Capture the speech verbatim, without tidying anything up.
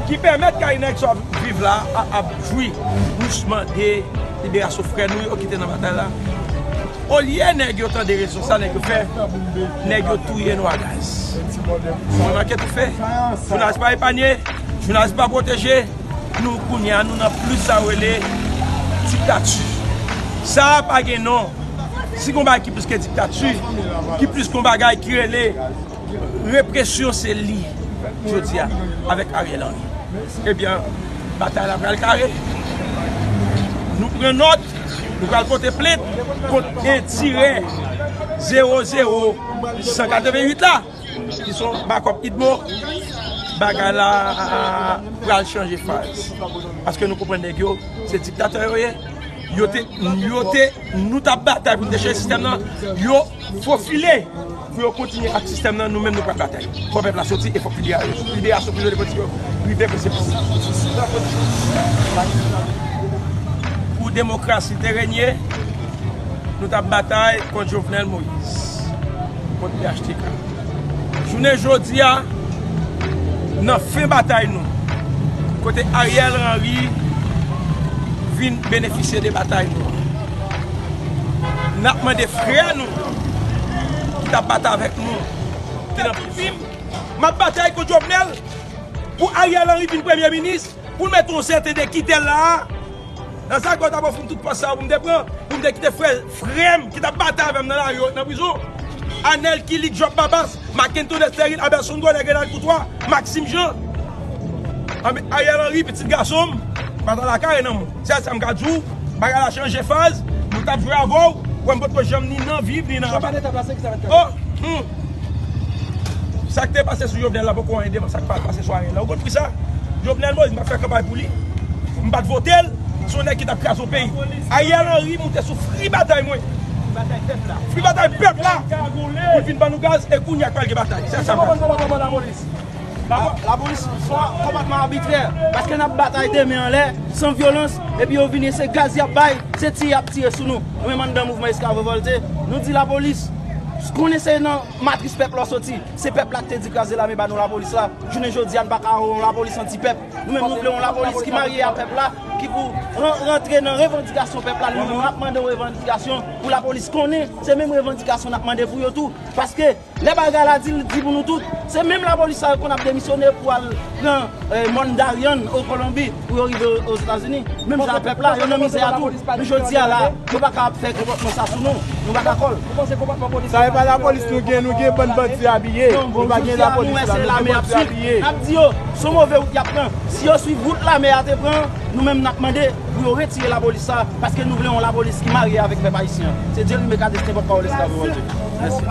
ki pèmèt kay nèg sa w ap viv la a ap jwi dousman de liberasyon frè nou yo ki te nan batay la. Olye nèg yo tande rezon sa nèg yo fè, nèg yo touye nou a gaz. Mwen manke toufe. Jounalis pa epanye, jounalis pa pwoteje. Nou kounye a, nou nan plis sa yo rele diktati. Sa a pa gen non. Si gon bagay ki plis ke diktati, ki plis gon bagay ki rele represyon, se li jodi a avèk Ariel Henry. Ebyen, batay la pral kare. Nou pran nòt, nou pral pote plent kont en tirè zewo zewo san katrevenn uit la, ki se yon bakòp Idmo. Bagay la pral chanje faz. Paske nou konprann nèg yo, se diktatè yo ye. Yo te, yo te, nou t ap batay pou nou te chanje sistèm nan. Yo fofile pou yo kontinye ak sistèm nan, nou menm nou pral batay. Fò pèp la soti e fòk liberasyon, liberasyon prizonye politik yo rive pou se pou demokrasi te renye, nou t ap batay kont Jovenel Moïse, kont P H T K. Jounen jodi a, nan fen batay nou, kote Ariel Henry vin benefisye de batay nou, n ap mande frè nou ki t ap batay avèk nou, ki nan pye m, m ap batay kont Jovenel pou Ariel Henry vin premye minis, pou l mete yon sèten de kitèl la a. Nan sa kò ta pou fout tout pòs sa yo pou m te pran, pou m te kite frè, frè m ki t ap batay avè m nan lari yo, nan prizon. Anèl Kilik, Job Babas, Mackenton Destherin, Aberson Gode, Grenal Koutwa, Maxime Jean. Anben, Ariel Henry, pitit gason m, batay la kare nan men w. Sèl sa m ka di w, bagay la chanje faz, nou t ap jwe avè w, wè m potko janm ni nan viv, ni nan rabat. Oh, hmm. Sa k te pase sou Jovenel la poko anyen devan sa k pral pase sou Ariel la. Ou konn ki sa? Jovenel Moïse, m pa t fè kanpay pou li. M pa t vote l. Se yon nèg ki t ap kraze yon peyi. Ariel Henry moute sou fri batay mwen. Fri batay pèp la. Pou l vin ban nou gaz e kounye a k pral gen batay. Se sa m ka di. Lapolis, se yon konpòtman abitrè. Paske n ap batay de men anlè, san vyolans, epi yo vini, se gaz y ap bay, se tiye y ap tiye sou nou. Nou menm anndan mouvman Esklav Revòlte, nou di lapolis, konnen se nan matris pèp la w soti. Se pèp la ki te di kraze lame ba nou lapolis la. Jounen jodi a, n pa ka wè yon lapolis anti-pèp. Nou menm, nou vle yon lapolis ki marye a pèp la, ki pou ran-, rantre nan revandikasyon pèp la. Nou menm, n ap mande yon revandikasyon pou lapolis konnen se menm revandikasyon n ap mande pou yo tou. Paske lè bagay la di, l di pou nou tout. Se menm lapolis sa yo konn ap demisyone pou al pran, eh, mòn Darien o Kolonbi pou yo rive Ozetazini. Menm jan a pèp la, yo nan mizè a tou. Men jodi a la, yo pa ka ap fè konpòtman sa sou nou. Nou pa dakò l. Sa e pa lapolis nou gen, nou gen bann bandi abiye. Nou pa gen lapolis la, nou gen bandi abiye. N ap di yo, se yon move wout y ap pran. Si yo swiv wout lame a te pran, nou menm n ap mande pou yo retire lapolis sa, paske nou vle yon lapolis ki marye avèk pèp ayisyen an. Se Dieulime Cadesten, pòtpawòl Esklav Revòlte. Mèsi.